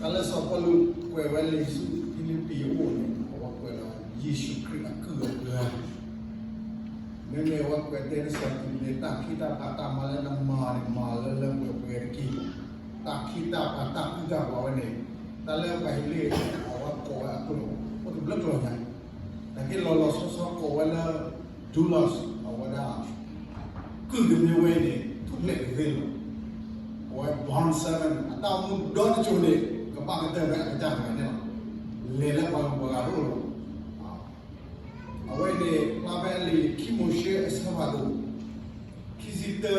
တၢ်လၢစီၤပီလူးကွဲးဝဲလံာ်ဆူဖံလံးပံၤအအိၣ်န့ၣ် အဝဲကွဲးလီၤယ့ၣ်ၡူးခရံာ်အကုၢ်အပှၤ မ့မ့ၢ်အဝဲကွဲးတဲတၢ်စီၤပီလူးန့ၣ် တၢ်ခ့တၢ်ပှၤတၢ်မၤလၢနမၤန့ၣ် မၤလၢလၢပှဲၤပှဲၤတက့ၢ်. တၢ်ခ့တၢ်ပှၤတၢ်ကုၢ်တၢ်ပှၤဝဲန့ၣ် တၢ်လၢပှၤဟ့လ့ၣ်အဝဲကိးဝဲအကျိာ် အိၣ်တဘျုးကျိာ်ညါ နာ်က့လီၤလီၤဆီဆီကိးဝဲလၢ doulos အဝဲဒၣ် ကုၢ်တမ့ၢ်ဝဲအံၤန့ၣ် ထူၣ်ဖျဲးတသ့လီၤ. အဝဲ bond servant အတၢ်အိၣ်မူဒီတစိၤန့ၣ် ကဘၣ်ကတၢၢ်ဖဲအကစၢ်တဂၤန့ၣ်လီၤ. လဲၤလၢပှၤဂၤတအိၣ်လီၤ. အဝဲန့ၣ် ဖျါဖဲအလံာ်ခံမိၤၡ့အဆၢဖးဒိၣ် ခံဆံတၢ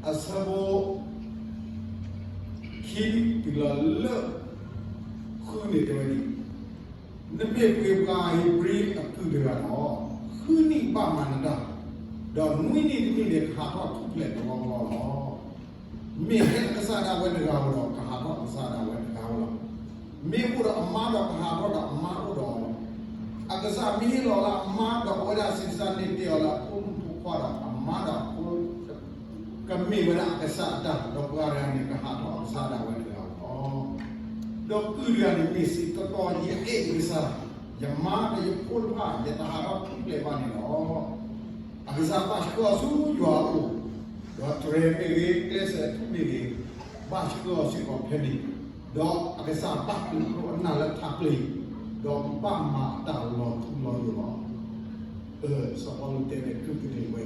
အဆၢဖိ ခံတုၤလီၤလၢ ဃုန့ၣ်တဲဝဲဒ်အံၤ, နမ့ၢ်ပှ့ၤပှၤဧ့ၤဘြံၤအကုၢ်တဂၤဒီး ဃုနံၣ်ဘၣ်မၤနတၢ်, ဒီးနွံနံၣ်တနံၣ်န့ၣ် ကဟးထီၣ်ထူၣ်ဖျဲးကလီကလီလီၤ. မ့ၢ်ဟဲကစၢ်ဒၣ်ဝဲတဂၤဧိၤဒီး ကဟးထီၣ်ကစၢ်ဒၣ်ဝဲတဂၤဧိၤလီၤ. မ့ၢ်အိၣ်ဒီးအမါဒီးကဟးထီၣ်ဒီးအမါအိၣ်ဒီးအီၤလီၤ. အကစၢ်မ့ၢ်ဟ့ၣ်လီၤလၢအမါဒီးအဝဲဒၣ်ဆံးစၢ်န့ၢ်တ့ၢ်အီၤလၢအဖိမုၣ်ဖိခွါဒီး အမါဒီးအဖိ ကမ့ၢ်ဝဲဒၣ်အကစၢ်အတၢ်, ဒီးပှၤတဂၤန့ၣ် ကဟးထီၣ်အကစၢ်ဒၣ်ဝဲတဂၤလီၤ. ဒီးကုၢ်တဂၤန့ၣ် မ့ၢ်စံးကတီၢ် ယအဲၣ်ယကစၢ်, ယမါဒီးယဖိတဖၣ် ယတဟးထီၣ်ထူၣ်ဖျဲးဘၣ်န့ၣ်လီၤ. အကစၢ်ဘၣ်ဆှၢအီၤဆူယွၤအအိၣ်, ဒီးတြဲၤမ့ၢ်ဂ့ၤ, ကျဲးစၢးထူၣ်မ့ၢ်ဂ့ၤ, ဘၣ်ဆှၢအီၤစ့ၢ်ကီးဖဲန့ၣ်, ဒီးအကစၢ်ဘၣ်ကျိၤအနၢ်လၢထးပျ့ၤ, ဒီးဘၣ်မၤအတၢ်လီၤထူလီၤယိာ်လီၤ. စီၤပီလူးတဲန့ၣ် ကုၢ်တဂၤဝဲ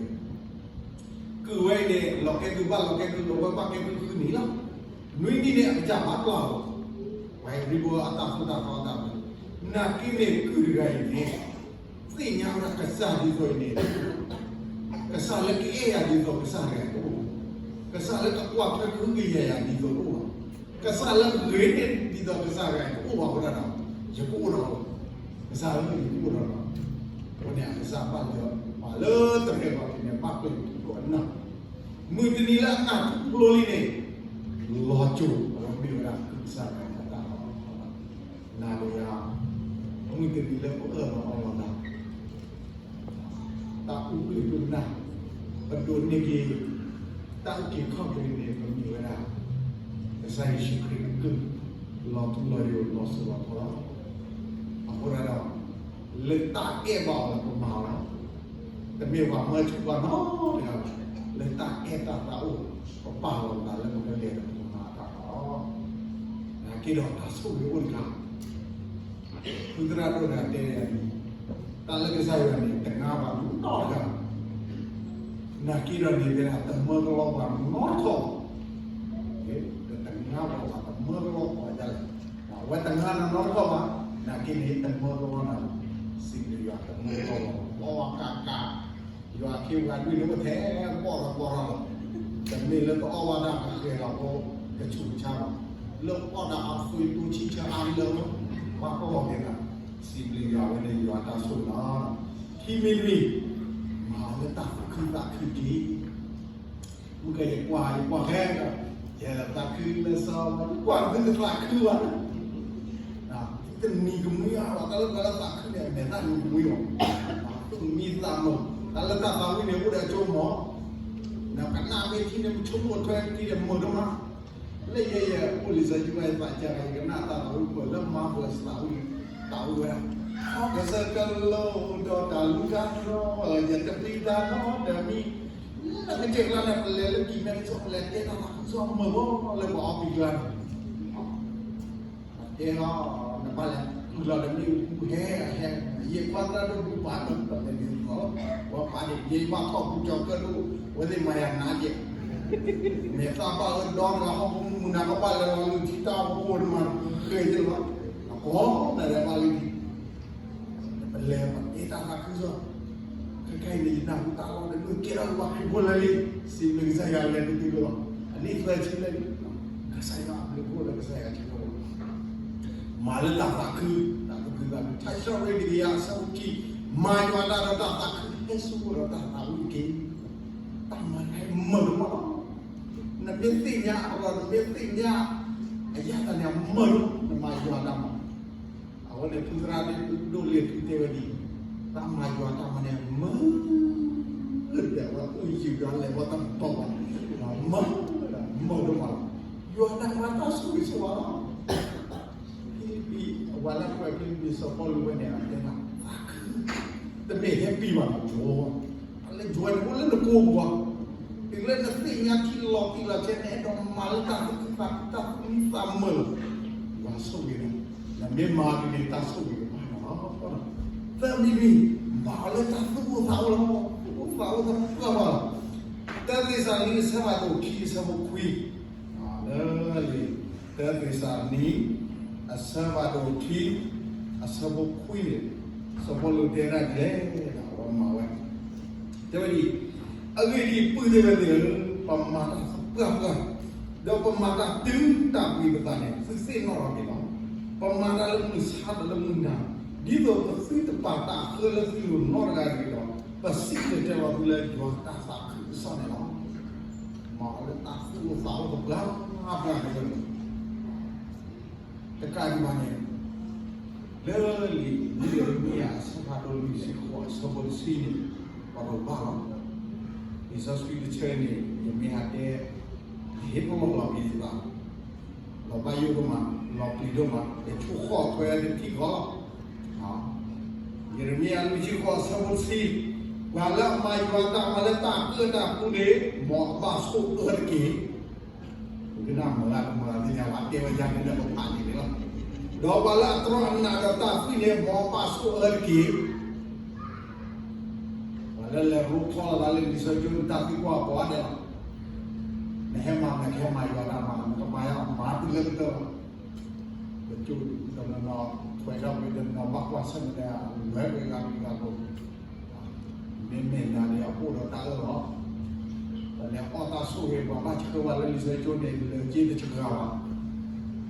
ကုၢ်ဝဲအံၤန့ၣ် လီၤကဲကုၢ်ဘၣ်လီၤကဲကုၢ် လီၤဝဲဘၣ်ကဲကုၢ်ဃုနံၣ်လီၤ. နွံနံၣ်န့ၣ် အကစၢ်ဘၣ်ပျၢ်လီၤ. ပှၤဧ့ၤဘြံၤဖိအတၢ်သိၣ်တၢ်သီအတၢ်မၤ, နာ်က့န့ၣ်ကုၢ်တဂၤအံၤန့ၣ် သ့ၣ်ညါဝဲဒၣ်ကစၢ်ဒ်သိးအံၤန့ၣ် ကစၢ်လၢကအဲၣ်ယၤဒ်သိးကစၢ်တဂၤတအိၣ်ဘၣ်. ကစၢ်လၢကကွၢ်ထွဲကဟုကယာ်ယၤဒ်သိးတအိၣ်ဘၣ်. ကစၢ်လၢကဂ့ၤန့ၢ်ဒ်သိးကစၢ်တဂၤတအိၣ်ဘၣ်အဃိဒၣ်ဒီး ယကအိၣ်ဒီး ကစၢ်ဧၢ ယကအိၣ်ဒီး အဃိန့ၣ် အကစၢ်ဘၣ်လၢပှၤလၢတရၢၢ်ဘၣ်က့ၤန့ၣ် ဘၣ်ပျဲၢ်ထူၣ်ဖျဲးအနၢ်, မုၢ်တနံၤလၢအနၢ်ထူၣ်ဖျဲးလံန့ၣ် လီၤစိၤ အဝဲမ့ၢ်ဝဲဒၣ်ကစၢ်တဂၤအတၢ်လီၤ. နၤဒီးယၤ မုၢ်တနံၤလၢပအၢၣ်လီၤအီလီၤသး တၢ်အူကွံာ်ဒိကနၣ် ပဒိးန့ၢ်က့ၤ တၢ်အုၣ်က့ၤခီၣ်က့ၤန့ၣ် ပမ့ၢ်ဝဲဒၣ် ကစၢ်ယ့ၣ်ၡူးခရံာ်အကုၢ် လီၤထူလီၤယိာ်လီၤစိၤလီၤထီလီၤ. အဃိဒၣ်ဒီး လၢတၢ်အဲၣ်ဘၣ်အီၤလၢပမၤအီၤလီၤ. တမ့ၢ်ပှၤမၢဆူၣ်ပှၤနီတဂၤဘၣ်, လၢတၢ်အဲၣ်တၢ်သးအိၣ် ပပာ်လီၤပသးလၢပကလဲၤဒီးပကမၤအတၢ်လီၤ. နာ်က့ဒီးတၢ်ဆိၣ်ဂ့ၤအိၣ်တခါ ဖုသရၣ်ဒိၣ်တဂၤတဲယၤန့ၣ်, တၢ်လၢကစၢ်ယွၤန့ၣ် တငါပှၤနီတဂၤ, နာ်က့ဒီးန့ၣ် တဲဒၣ်တမၢကလီပှၤနီတခီ, တငါပှၤဘၣ်တမၢကလီပှၤဒ်လဲၣ်, အဝဲတငါနီတခီဘၣ်, နာ်က့န့ၣ် တမၢကလီနၤ, စံးဘျုးယွၤတမၢကလီပှၤ လီၤဝဲကးကး ယွၤခ့ဝဲဒုးန့ၣ်အိၣ်ထဲပီၣ်ဒီးပီၣ်ဒီးလီၤ, တမ့ၢ်လၢကအီၣ်ဘၣ်တၢ်ကဃဲၤလီၤဖိ ကဆူးကဆါဘၣ်, လၢအီၣ်တၢ်အသွံၣ်တူဆံဆၢအါလၢ ပှၤကီၢ်က့ၤသး, စံးဘျုးယွၤဝဲန့ၣ်ယွၤတၢ်ဆိၣ်ဂ့ၤလီၤ. ခံမံၤတမံၤ မၤလၢတၢ်သးခုသးခုက့ၤ မုၢ်ကယကွၢ် ယကွၢ်ခဲဒီး ယသးခုလၢစီၤ ယကွၢ်မ့ၢ်တသးခုဘၣ်, တနံၤကမှံအါလီၤ တၢ်လၢပှၤလၢသးခုန့ၣ် အမဲာ်သၣ်န့ၣ်ကမှံလီၤ, သူၣ်မံသးမုာ် တၢ်လၢတၢ်သးဝံၣ်န့ၣ် အိၣ်ဒီးအကၠိမး, ကနၣ်မ့ၢ်ထံန့ၣ် ပဆိကမိၣ်ထွဲထံန့ၣ် မုာ်ဒိၣ်မး, လၢယဲယအိၣ်လံာ်စီဆှံ ယသးစၢ် ယကနၣ်တၢ်သးဝံၣ်ပှဲၤလၢ Marvelous သးဝံၣ်, သးဝံၣ်ဝဲဒၣ် ခီကစၢၢ်ကလိဒီးတၢ်လူၤတၢ်တြီ ယတပျံၤတၢ်နီတမံၤ, လၢကစၢၢ်ကျါန့ၣ် ပလဲၤလၢကံၢ်မဲကစီၣ် ပလဲၤတဲတၢ်သးခုကစီၣ်မုာ်ဘၣ်လၢပှၤအီပံၤကျါန့ၣ် တဲလီၤ နဘၣ်လဲၤဃုလီၤဒီးမ့ၣ်အူဟဲဟဲ, ယဲခွါသရၣ်ဒိၣ်ပူၤပာ်လၢပလဲၤန့ၣ်လီၤ, ဝဲပာ်န့ၣ် ယဲဘၣ်ထီၣ်ပူၤကၠီၤကၢၣ်ဒိၣ် ဝဲသ့ၣ်မၤယၤနါယဲ, မဲာ်သၣ်ဘၣ်လၢဒီတဂၤဟီၣ်ခိၣ်မုၢ်နၤကဘၣ်လဲၤလီၤလၢထံတၢ်အိၣ်ဖှိၣ်မး ဃဲၤယဲလီၤ, အကိးနၤလဲၤဘၣ်လံ ပလဲၤပတဲတၢ်သးခုကစီၣ်, ခဲခဲအံၤန့ၣ် ယနၢ်ဟူတၢ်လီၢ်တဒိၣ်ကဲထီၣ်လၢပှၤခရံာ်ဖိလၢာ်လံ, စံးဘျုးကစၢ်ယွၤလဲၤတတုၤလီၤ, အနံၣ်သၢဆံလၢာ်လံ, ကစၢ်ယွၤအဘျုးအဖှိၣ်လၢကစၢ်ယွၤအထံလီၤ, မၤလၢတၢ်သးခု, တၢ်သးခု, ထါစံးထီၣ်ပတြၢၤတကယၤအဆၢဖိခံ, မၤယွၤတၢ်ဒီးတၢ်သးခု ဟဲဆူအအိၣ်ဒီးတၢ်သးဝံၣ်တက့ၢ်, တၢ်မၤတခါအံၤမုာ်ဒိၣ်မးလီၤ, နမ့ၢ်သ့ၣ်ညါအလီၢ် နမ့ၢ်သ့ၣ်ညါ အယၣ်တၢ်န့ၣ် မုာ်ဒိၣ် နမၤယွၤတၢ်မၤ အဝဲန့ၣ် ဖုသရၣ်ဒိၣ်လ့ၤဖုတဲဝဲဒ်အံၤ, တၢ်မၤယွၤတၢ်မၤန့ၣ် မုာ်ဒိၣ်ဒီး အဝဲအိၣ်ယံာ်ဒီးလဲၤဝဲတၢ်မတီၢ်ဘၣ်, မုာ်ဒိၣ်မးလီၤ, ယွၤတၢ်မၤတၢ်ဆိၣ်ဂ့ၤဆိၣ်ဝါလီၤ စီၤပီလူးဝဲန့ၣ် အတဲဒၣ် သးခု, တမ့ၢ်ဟဲပံၤဘၣ်နီၤ, ယွၤ, အလၢယွၤန့ၣ်အိၣ်လၢနကိာ်ပူၤ, တုၤလၢနသ့ၣ်ညါထံလီၤတံၢ်လီၤဆဲး နအဲၣ်ဒိးမၤလၢတၢ်သူၣ်ခုသးခု တၢ်သူၣ်မံသးမုာ်လီၤ, ယွၤဆိၣ်ဂ့ၤနၤ, နမ့ၢ်မၤဒ်န့ၣ် တၢ်ဆိၣ်ဂ့ၤကဘၣ်နၤလီၤ. သၢမံၤတမံၤ, မၤအီၤလၢတၢ်သူၣ်အိၣ်သးအိၣ်လီၤ, သူၣ်အိၣ်သးအိၣ်သပှၢ်ပှၢ်လီၤ. တၢသ့းစၤလနံ အဆၢဖးဒိၣ်ခံ အဆၢဖိခွံ လၢလံာ် တၢသ့းစၤလနံ အဆၢဖးဒိၣ်ခံ အဆၢဖိခွံန့ၣ် စီၤပီလူးတဲဒၣ်ဒ်လဲၣ်, အဝဲမၤဝဲ တဲဝဲဒ်အံၤ, အဂ့ၢ်ဒ်အံၤ ပုၢ်သ့ၣ်ဝဲၢ်သ့ၣ်ဧၢ, ပမၤတၢ်သပှၢ်ပှၢ်, ဒီးပမၤတၢ်တုၤတၢ်ကွံာ်ပသးန့ၣ် သုသ့ၣ်နီၣ်ထီၣ်က့ၤလီၤ. ပမၤတၢ်လၢမုၢ်ဆါဒီးလၢမုၢ်နၤ, ဒ်သိးပသုတပာ်တၢ်အဃၢလၢသုလိၤနီတဂၤတဂ့ၤဒီး, ပစံၣ်တဲၤတဲလီၤသုလၢယွၤတၢ်သးခုကစီၣ်န့ၣ်လီၤ. မၤအီၤလၢတၢ်သူၣ်အိၣ်သးအိၣ်သပှၢ်ပှၢ်န့ၣ်လီၤ. တကးဒံးဘၣ်န့ၣ်, လၢလံာ်ယံးရမံယၤ အဆၢဖးဒိၣ်လွံၢ်ဆံဃိး အဆၢဖိတဆံန့ၣ် ပှၤရိၤဘၣ်လီၤ. လံာ်စီဆှံတဆၢန့ၣ် ယမ့ၢ်ဟးတဲ ယဟ့ၣ်ပလီၢ်လီၤက့ၤယသး, လီၤဘၣ်ယိၣ်ဒိၣ်မး, လီၤပျံၤဒိၣ်မး, ယဆိၣ်ဃီၣ်ထွဲတထံၣ်ဃီလီၤ. ယံးရမံယၤလွံၢ်ဆံဃိး အဆၢဖိတဆံ, ပှၤလၢအမၤယွၤအတၢ်မၤလၢတၢ်အၢတၢ်ပူၤန့ၣ် မ်အဘၣ်ဆိၣ်အၢတက့ၢ်. ပကနၣ်မၤလၢကမၤသ့ၣ်ညါဘၣ် တဲဝဲဒ်န့ၣ်လၢပဖးန့ၣ်န့ၣ်လီၤ. ဒီးပှၤလၢအတြီအနးဒီးတၢ်သွံၣ်န့ၣ် မ်အဘၣ်ဆိၣ်အၢတက့ၢ်. ပှၤလၢလဲၤရိထီၣ်လီၤသးလၢလံာ်စီဆှံကၠိန့ၣ် တၢ်သွံၣ်ကွၢ်ပှၤဒဲးလီၤ. နဟဲမၤ နကဟဲမၤယွၤတၢ်မၤ နကမၤယါမၤတုၤလၢကတၢၢ်လီၤ. ပကၠိတနီၤနီၤ ထွဲထီၣ်ကွံာ်တနီၤ ဘၣ်ကွၢ်ဆၢၣ်မဲာ်ဒီး လွဲၢ်ကွံာ်ဂၤကွံာ်ဂၤဖိ မ့မ့ၢ်နၤန့ၣ် အအိၣ်ဒီးတၢ်အၢၣ်လီၤ, ပလဲၤအီၣ်တၢ်ဆိၣ်ဂ့ၤ ပှၤဘၣ်ဆှၢပှၤလၢလံာ်စီဆှံကၠိန့ၣ် လၢက့တဆှၢဘၣ်.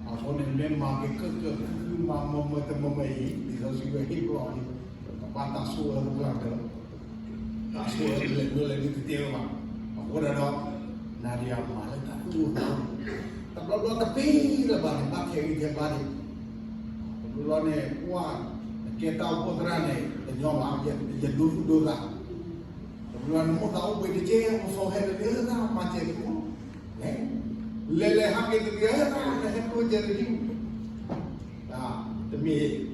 အဃိန့ၣ် မ့ၢ်မၤက့ၤကၢၣ်ကၢၣ်ခုၣ်ခုၣ် မၤမၢမၢတမၢမၢအံၤ လံာ်စီဆှံကၠိဟ့ၣ်ပလီၢ်န့ၣ် ပဘၣ်တၢ်ဆိၣ်အၢသပှၢ်ကတၢၢ်လီၤ. တၢ်ဆိၣ်အၢလဲၤနုာ်လဲၤဒုးတတဲဝဲဘၣ်. အဃိဒၣ်ဒီး နၤဒီးယၤမၤလၢတၢ်သူၣ်အိၣ်သးအိၣ်, တဘျီဘျီတပ့ၤလၢၤဘၣ်န့ၣ် ဘၣ်ထဲးဂံၢ်ထဲးဘါန့ၣ်, တဘျီဘျီန့ၣ် ကွၢ် နကဲတၢ်အိၣ်ဖှိၣ်သရၣ်န့ၣ် တညီဘၣ် ယဒိသူၣ်ဒိသး, တဘျီဘျီန့ၣ် မိၣ်သးအိၣ်ဘှံးတကဲ မၤစီၤဟဲတဂ့ၤ သရၣ်မၤစဲၤတဂ့ၤ, လဲၤ လဲၤလဲၤဟးက့ၤတဂ့ၤ သရၣ်ဟဲကျိၣ်စဲၤတဂ့ၤ တမ့ၢ် အီၣ်သိက့ဘၣ် အီၣ်မ့ၤယ့ၢ်လီၤဘၣ်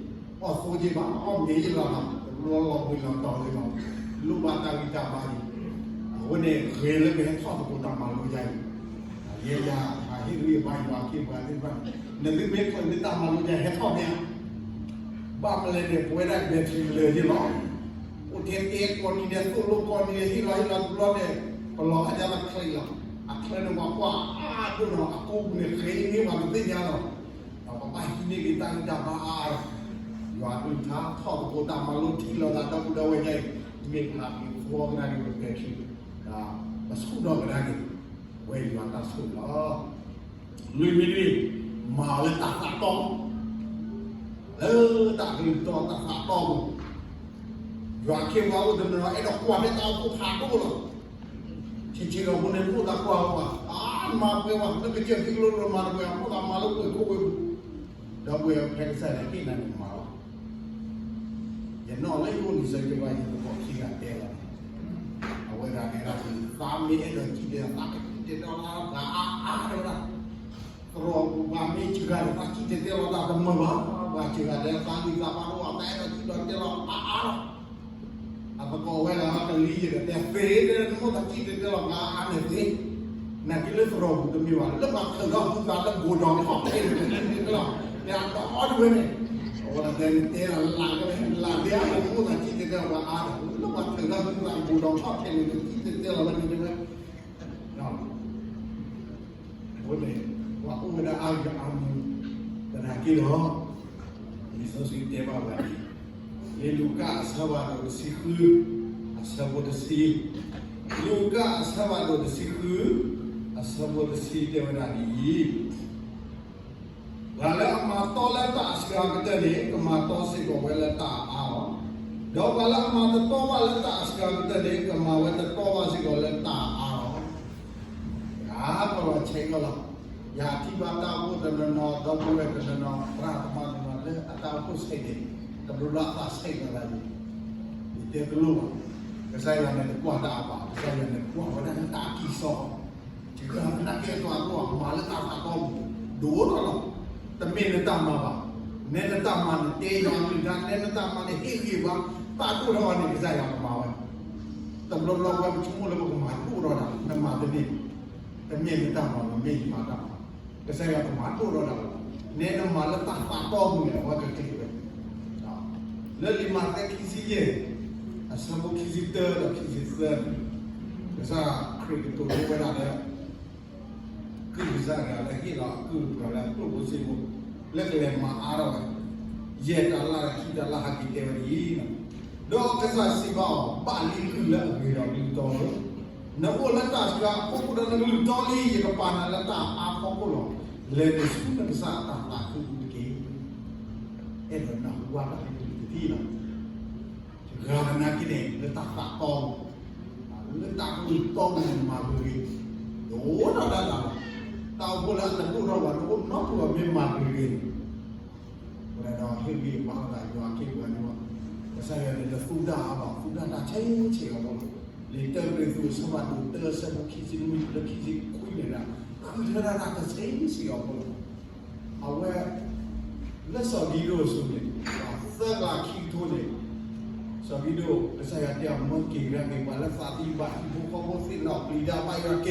တဘျီလီၤဘှံးလီၤတီၤလံလီၤ, လိၣ်ဘၣ်တၢ်ဂံၢ်တၢ်ဘါအံၤ, အဃိန့ၣ် ဂ့ၤလၢပဟဲထီၣ်သကိးတၢ်မၤလိယါအံၤ, ယဲယၤဟးဟ့ၣ်ဂံၢ်ဘါယွၤအခ့အပှၤသ့ၣ်တဖၣ်န့ၣ်, နသုမ့ၢ်ထီၣ်လၢတၢ်မၤလိယါဟဲထီၣ်မ့ၢ်ဧါ, ဘၣ်မလဲၣ်န့ၣ် ပဝဲဒၣ် battery လၢာ်ယ့ၢ်လီၤ, အိၣ်ထဲတဲကိးနံၤဒဲး သိၣ်လိကိးနံၤဒဲး ဟ့ၣ်လီၤဟ့ၣ်လီၤတဘျီန့ၣ်, ပလီၤဟါညါလၢချံလီၤ, အချံန့ၣ်ပှၤကွၢ်အါဒိၣ်နီၤ အကိပူၤန့ၣ် ဃ့န့ၢ်ပှၤတသ့ၣ်ညါလီၤ ဒီးပဘၣ်ဟံးန့ၢ်က့ၤတၢ်ဂံၢ်တၢ်ဘါအါအါလီၤ. ယွၤအကလုၢ်ကထါထီၣ်သကိးတၢ်မၤလိထံၣ်လိာ်သးဒီပုၢ်ဒီဝဲၢ်ညါအံၤ, မ့ၢ်ဖးက့ၤသဝီကဒါက့ၤပပဲာ်ထံ, ဒီးပဆူၣ်ထီၣ်ကဒါက့ၤ, ဝဲယွၤတၢ်ဆိၣ်ဂ့ၤလီၤ. လွံၢ်မံၤတမံၤ, မၤအီၤလၢတၢ်သးတီ, လၢတၢ်ကလုၢ်တီတၢ်သးတီပူၤ, ယွၤခ့ပှၤအိၣ်တနီၤနီၤ အဲၣ်ဒိးကွၢ်ဖဲတၢ်အိၣ်ဖှိၣ်ဖးဒိၣ်လီၤ. ဆံးဆံးဒီးအဃိန့ၣ် မိၣ်သးကွၢ်ဝဲဘၣ်, အါ မၤပှဲၤဘၣ်, လၢကစၢၢ်ခံကလိလိၤမၤတပှဲၤ, မိၣ်သးမၤလၢပှဲၤခိၣ်ဝဲပူၤ, ဒီပုၢ်ဝဲၢ်ဖဲကစၢ်ယွၤဟ့ၣ်နၤန့ၣ်မၤလီၤ. ယနီၣ်လၢယအိၣ်လံာ်စီဆှံဘၣ် ယသကိးခံဂၤတဲလီၤ, အဝဲဒၣ်တဲဒၣ်, သးမ့ၢ်အဲၣ်ဒိးစံၣ်တဲၤ သးကစံၣ်တဲၤတဲလီၤသးအါအါတဲဝဲဒၣ်, သရိာ်ပူၤပှၤမ့ၢ်စှၤဒီး သးစံၣ်တဲၤတဲလီၤသးတမုာ်ဘၣ်, ပှၤစှၤဒီးသးဂံၢ်သးဘါတအိၣ် သးအဲၣ်ဒိးစံၣ်ဒီးတဲလီၤအါအါလီၤ. အသကိးဝဲဒၣ်ကလံၤယဲၢ်ဒီးတဲသ့, တဲနမိၣ်သးစံၣ်တဲၤတဲလီၤသးအါန့ၣ်သ့, နာ်က့လၢသရိာ်ပူၤတမ့ၢ်ဘၣ်, လၢပှၤထုးထီၣ်ဟုသးလၢဘိၣ်ဒီးထီၣ်ထဲန့ၣ် တဲလီၤ, တဲအါအါတဝဲန့ၣ်, အဝဲဒၣ်တဲတဲလီၤလၢကလဲၣ်, လၢတဲအါန့ၣ် နမိၣ်သးစံၣ်တဲၤတဲလီၤပှၤအါဒီး လၢပှၤထုးထီၣ်ဟုသးဘိၣ်ဒီးထီၣ်ထဲန့ၣ် စံၣ်တဲၤတဲလီၤဝဲန့ၣ်တဲဝဲ အဃိန့ၣ် ပှၤအိၣ်ဝဲဒၣ်အါဂၤအါမံၤ သနာ်က့ဒီး လံာ်စီဆှံတဲဘၣ်ဝဲဒၣ် လံာ်လူၤကၣ်အဆၢဖးဒိၣ်တဆံဃု အဆၢဖိတဆံ, လူၤကၣ်အဆၢဖးဒိၣ်တဆံဃု အဆၢဖိတဆံတဲဝဲဒၣ်ဒ်အံၤ, ပှၤလၢအမၤတီလၢတၢ်အစှၤကတၢၢ်န့ၣ် ကမၤတီစ့ၢ်ကီးဝဲလၢတၢ်အါအါလီၤ. ဒီးပှၤလၢအမၤတတီဘၣ်လၢတၢ်အစှၤကတၢၢ်န့ၣ် ကမၤဝဲတတီဘၣ်စ့ၢ်ကီးလၢတၢ်အါအါလီၤ. ယၤကီလီၤဆဲးကီလီၤ, ယထံၣ်ဘၣ်တၢ်အိၣ်ဖှိၣ်တနီၤနီၤ ဒီပုၢ်ဝဲၢ်တနီၤနီၤ သရၣ်သမါတနီၤလၢအတၢ်အိၣ်ဖှိၣ်ဆဲးန့ၣ် တဘျီဘျီအသးဆဲးလီၤသးန့ၣ် ယတဲတလိၣ်ဘၣ်, ကစၢ်ယွၤန့ၣ်တကွၢ်တၢ်အဘၣ်, ကစၢ်ယွၤန့ၣ်ကွၢ်ဝဲဒၣ်လၢတၢ်အကံၢ်စီ, ယကသနာ်က့အတီအကျိၤ မၤလၢတၢ်သးတီပူၤ, ဒိၣ်ထီၣ်လီၤ, တမ့ၢ်လၢတၢ်မၤဘၣ်, နဲနတၢ်မၤနတဲယွၤအကလုၢ်ကထါ, နဲနတၢ်မၤနဟ့ၣ်ဂံၢ်ဘါ, တၢ်ဒိၣ်ထီၣ်အီၤန့ၣ် ကစၢ်ယွၤကမၤဝဲ. တဘျီဘျီပှၤပဆိကမိၣ်လၢပကမၤဒိၣ်ထီၣ်တၢ်, နမၤတန့ၢ်, တမ့ၢ်နတၢ်မၤ, မ့ၢ်ယွၤတၢ်မၤ, ကစၢ်ယွၤကမၤဒိၣ်ထီၣ်တၢ်လီၤ. နဲနမၤလၢတၢ်သးတီပူၤန့ၣ် အဝဲကကျဲၤဝဲ လၢလံာ်မးသဲခံဆံယဲၢ် အဆၢဖိခံဆံတၢဒီးခံဆံသၢန့ၣ်, ကစၢ်ခရံာ်ကတိၤဒိဝဲဒၣ်လၢ ကုၢ်ကစၢ်တဂၤလၢဟ့ၣ်လီၤအကုၢ်အပှၤလၢအကျိၣ်ဖိစ့ဖိ လၢကလဲၤမၤအါထီၣ်ဝဲ ယဲၢ်တၤလၣ်ဒီးခံတၤလၣ် ဟဲက့ၤတဲဝဲဒ်အံၤ, ဒီးကစၢ်စံးဘၣ်အီၤ, ဘၣ်လံကုၢ်လၢအဂ့ၤဒီးကလုၢ်တီလီၤ. နအိၣ်လၢတၢ်စှၤအဖီခိၣ်ဒီးနကလုၢ်တီလံ, ယကပာ်နၤလၢတၢ်အါဖီခိၣ်လီၤ. လဲၤနုာ်ဆူနကစၢ်အတၢ်သးခုပူၤတက့ၢ်. အဲၣ်ဒိးနၢ်ဟူဘၣ်တၢ်ကလုၢ်တထံၣ်လီၤ. ယဂၤသနာ်က့န့ၣ် လၢတၢ်သးတီပူၤ, လၢတၢ်ကလုၢ်တီပူၤန့ၣ် မၤဂ့ၤဂ့ၤ, ဒိၣ်ထီၣ်ဒၣ်တၢ်လီၤ. တၢ်အိၣ်ဖှိၣ်လၢအတဒိၣ်ထီၣ်ဘၣ် နအိၣ်နီတပူၤဘၣ် မ့ၢ်မၤဂ့ၤဂ့ၤန့ၣ်, အဃိဒီးဟ့ၣ်ဂံၢ်ဘါအသး ယွၤခ့ပှၤန့ၣ်လီၤ. ကစၢ်ယွၤန့ၣ် တသူၣ်ဒၣ်အါဘၣ်, သူၣ်ဒၣ်တၢ်ဆံးဆံးအီၤလီၤ. လံာ်တၢကရံၣ်သူး အဆၢဖးဒိၣ်တၢ အဆၢဖိခံဆံနွံတုၤလၢခံဆံခွံန့ၣ်ဒီး ဃုထၢဒၣ်တၢ်တဆံးဆံးအီၤလီၤ. အဝဲ လၢစီၤဒံဒိၣ်အစိၤန့ၣ် သၢကလးခံကထိန့ၣ်, စီၤဒံဒိၣ် ကစၢ်ယွၤတဲအီၤ မၢက့ၤကဒါက့ၤ ပှၤလၢသးသံဘၣ်ဟံၣ်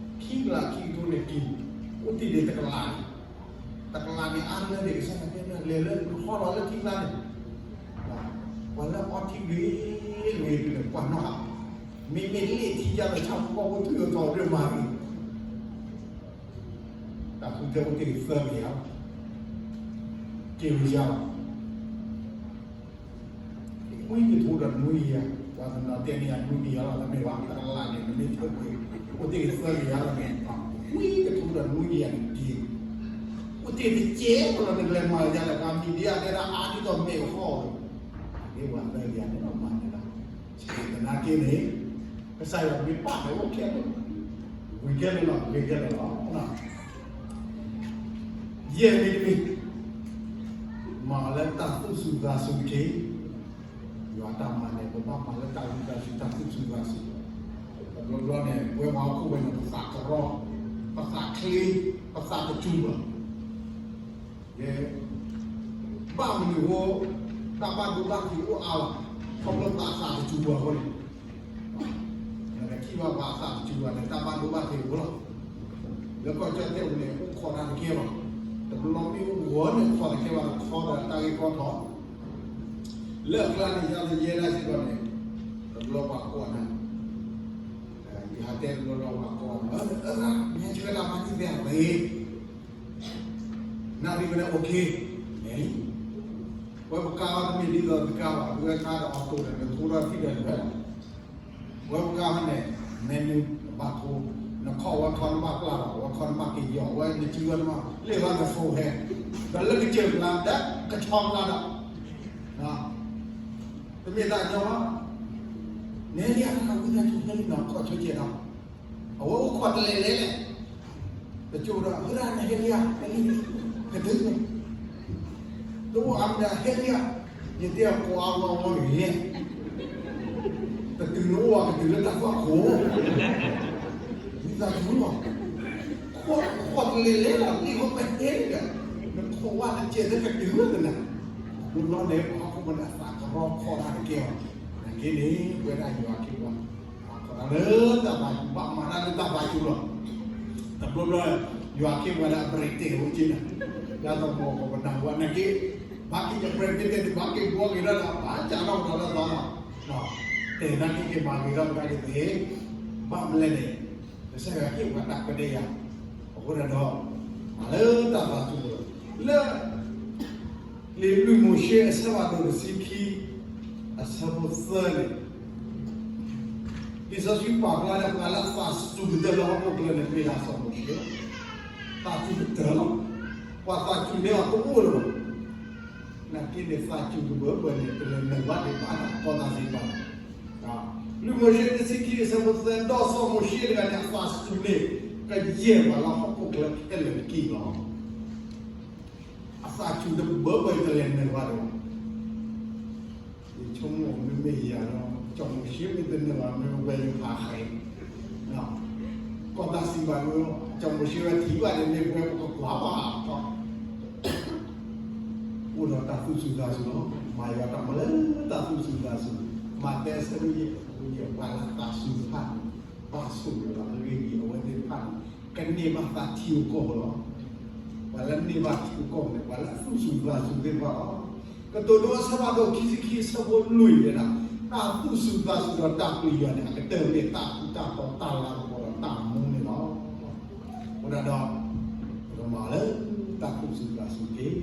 ဖိဃီဖိသ့ၣ်နီၣ်ပျံၤဒၣ်ဘၣ်ယွၤက့ၤ, ခံကလးခံကထိန့ၣ်က့ၤ, အိၣ်တ့ၢ်ဒံးတကလးန့ၣ်, တကလးန့ၣ်အါလၢန့ၣ် ကစၢ်ယွၤတဲလၢလဲၤလၢကဟီလီၤလၢထံကျါန့ၣ်, ပှၤလၢအီထံဂ့ၤဂ့ၤန့ၣ် ပှၤနီၢ်ဟး, မ့မ့ၢ်လ့ၣ်ထံယါလီၤ ဆၣ်ဖိကီၢ်ဖိထုးအီၤထီၣ်ရ့ၣ်မၤဂ့ၤ တၢ်ဃုထၢအိၣ်တ့ၢ်သၢကယၤ, က့ၤဝံၤယၤလီၤ. ဝံတထိဒီးနွံကယၤ, ပှၤတနီၤတဲန့ၢ်ယၤနွံကယၤလီၤ တမ့ၢ်ဘၣ်, တကလးန့ၣ် နမ့ၢ်ထုးကွံာ် အိၣ်တ့ၢ်သၢကယၤလီၤန့ၣ်, ဝံတထိဒီးနွံကယၤန့ၣ်က့ၤ, အိၣ်တ့ၢ်တကဲလီၤ နကလဲၤမၤယၤလၢပှၤမံၤဒယၣ်တဲဒၣ်အါဒ်သိးမဲာ်ကဟီၣ်, ဒ်ပှၤသၢကယၤန့ၣ်လီၤမၤန့ၣ်လီၤ. သနာ်က့န့ၣ် ကစၢ်ယွၤမ့ၢ်ပာ်န့ၣ်အိၣ်ခဲလၢာ်, ဝံၤခဲလၢာ်လီၤ ဂ့ၤခဲလၢာ်လီၤ. ယဲၢ်မံၤတမံၤ, မၤအီၤလၢတၢ်သူၣ်စူၤသးစူၤတက့ၢ်. ယွၤတၢ်မၤန့ၣ် ပဘၣ်မၤလၢတၢ်ဝံသးစူၤ တၢ်သူၣ်စူၤသးစူၤ, တဘျီဘျီန့ၣ် ပဝဲပှၤဟီၣ်ခိၣ်ဝဲန့ၣ် ပသးကရီ, ပသးချ့, ပသးတစူၤဘၣ် ယဲ, ဘၣ်မနုၤအဃိ တၢ်ဘၣ်ဒိဘၣ်ထံးအိၣ်အါလီၤ, ခီဖျိသးသးတစူၤဘၣ်အဃိန့ၣ်, နကထံၣ်ဘၣ်ပှၤအသးတစူၤဘၣ်န့ၣ် တၢ်ဘၣ်ဒိဘၣ်ထံးအိၣ်လီၤ. လၢကီၢ်ကၠီၣ်တဲၣ်ပူၤန့ၣ် အိၣ်ခိးတၢ်တကဲဘၣ်, တဘျီမ့ၢ်အိၣ်ဂီၤန့ၣ် ခိးတကဲဘၣ် တခီဒီးတၢ်ဂ့ၢ်ကီထီၣ် လၢအကျါန့ၣ် ယၤလၢယဲဒၣ်စ့ၢ်ကီးန့ၣ်, တဘျီပှၤကိးနၤ, ယဟးတဲတဘျီဘျီပှၤကိးနၤ, အၢ မ့ၢ်ဆှၢတၢ်မၤန့ၢ်သ့ၣ်အဝဲ, နၣ်ရံၣ်ဝဲဒၣ် okay, ဝဲပကါအီၤတမ့ၢ်ဒ်သိးပကါဘၣ်, ဝဲကါဒီး auto ဒီး နထိထီၣ်ထံၣ်ဒီးဝဲလီၤ. ဝဲပကါအီၤန့ၣ် menu နဘၣ်ထိ, နခီၣ်ဝဲခီနဘၣ်ပျၢ်လီၤ, ဝဲခီနဘၣ်က့ၤယီၤ, ဝဲနစုဝဲနဘၣ်, လ့ၣ်ဝဲန phone ဟဲ, ဒီးလၢကစၢၢ်ကျါ ဒီးကဆီကျါဒီး တမ့ၢ်တၢ်ညီဘၣ်, နဟဲလံဧါ နဝံသးစူၤဟဲလံနီၤ ခီၣ်ဆိကဲးဒီး, အဝဲအိၣ်ခိးတလဲၤလဲၤလဲၣ်, တကၠိဒီး ဝဲဒၣ်နဟဲလံဧါ ဟဲလံ, ကတုၤ, တအိၣ်အါမးဒီးဟဲလံဧါ, ယတဲအကိးအါဝဲအဝဲဂ့ၤ, တတုၤနအိၣ်အကတုၤလၢတၢ်သွၣ်ခိၣ်, ဝံသးစူၤလီၤ, ခိးတလဲၤလဲၤလီၤ လံၣ်ဝဲပဟဲလံဒီး, နခိးဝဲနစဲးလၢကတုၤလၢနၤ, ဘျီဘျီန့ၣ် ပှၤဟီၣ်ခိၣ်ဖိန့ၣ် အသးကရီခီၣ်တၢ်တကဲဘၣ်, နက့န့ၣ် ပဝဲဒၣ်ယွၤခ့ပှၤ ပှၤခီၣ်တၢ်လၢတၢ်သးစူၤ ဘၣ်မၤတၢ်လၢတၢ်သးစူၤလီၤ. တဘျီဘျီ ယွၤခ့ပှၤလၢအ break တဲာ် အိၣ်က့နၤ, ယၤသးမီၤကီးပနၢ်ဟူနက့, ဘၣ်က့ၤယ break တဲာ် ဘၣ်က့ၤဘှီက့ၤဒီး ဘၣ်ကးထီၣ်ပဒီးလၢသီလီၤ, တဲာ်နာ်က့က့ၤမၤဂ့ၤထီၣ်ပတၢ်ဒ်သ့, ဘၣ်မလဲၣ်န့ၣ်, ကစၢ်ယွၤဟ့ၣ်ပှၤတၢ်ခွဲးတၢ်ယာ်, အဃိဒီး မၤလၢတၢ်သးစူၤလီၤ, လၢ လံာ်လွံၢ်မိၤၡ့အဆၢဖးဒိၣ်တဆံခံ အဆၢဖိသၢန့ၣ်, လံာ်စီဆှံပာ်ဖျါလၢပှၤလၢအသးစူၤကတၢၢ်လၢဟီၣ်ခိၣ်ချၢန့ၣ် မ့ၢ်ဒၣ်စီၤမိၤၡ့လီၤ. သးစူၤကတၢၢ်လီၤ. ပှၤသးစူၤန့ၢ်အီၤတအိၣ်လၢၤဘၣ်. နာ်က့န့ၣ် သးစူၤကဘၢဘၢန့ၣ် တလဲၤနုာ်ဘၣ်ဒံးဘၣ်နီၤ ကီၢ်တၢ်စံးပာ်န့ၣ် လွံၢ်မိၤၡ့တဆံခံအဆၢဖိသၢ, ဒီးစီၤမိၤၡ့တဂၤန့ၣ် အသးစူၤန့ၣ် ကယဲၢ်ပှၤလၢဟီၣ်ခိၣ်ချၢခဲလၢာ်တက့ၢ်လီၤ. အသးစူၤတဘၢဘၢတလဲၤနုာ်ဘၣ်ဒံးဘၣ်. ယဆိကမိၣ်မ့မ့ၢ်ယၤဒီး စီၤမိၤၡ့မ့ၢ်တနုာ်ဘၣ် မ့ၢ်ဝဲယဖးဃဲ ကီၢ်တၢ်စံးပာ်န့ၣ် စီၤမိၤၡ့ဝဲထံၣ်ဘၣ်န့ၣ် မ့ၢ်ဝဲပကကွၢ်ဘၣ် အိၣ်ဒီးတၢ်သူၣ်စူၤသးစူၤလီၤ. မၤယွၤတၢ်မၤလၢတၢ်သူၣ်စူၤသးစူၤ, မးသဲအဆၢဒိၣ်ယဲၢ် အဆၢဖိယဲၢ်, ပှၤလၢအသးစူၤတဖၣ်န့ၣ် ဘၣ်ဆိၣ်ဂ့ၤလီၤ. အဂ့ၢ်ဒ်အံၤ, အဝဲသ့ၣ်တဖၣ်န့ၣ် ကန့ၢ်ဘၣ်သးထံကီၢ်လီၤ. ပှၤလၢန့ၢ်ဘၣ်ထံကီၢ်န့ၣ် ပှၤလၢအသူၣ်စူၤသးစူၤသ့ၣ်တဖၣ်လီၤ. ကတိၤဒိအဆၢဖးဒိၣ်ခံဆံခံ အဆၢဖိလွံၢ်န့ၣ်ဒၣ်, တၢ်သူၣ်စူၤသးစူၤဒီးတၢ်ပျံၤယွၤန့ၣ် အကတၢၢ်မ့ၢ်တၢ်ထူးတၢ်တီၤ တၢ်လၤကပီၤဒီးတၢ်မူန့ၣ်လီၤ. အဃိဒၣ်ဒီး ပကမၤလၢတၢ်သူၣ်စူၤသးစူၤတက့ၢ်.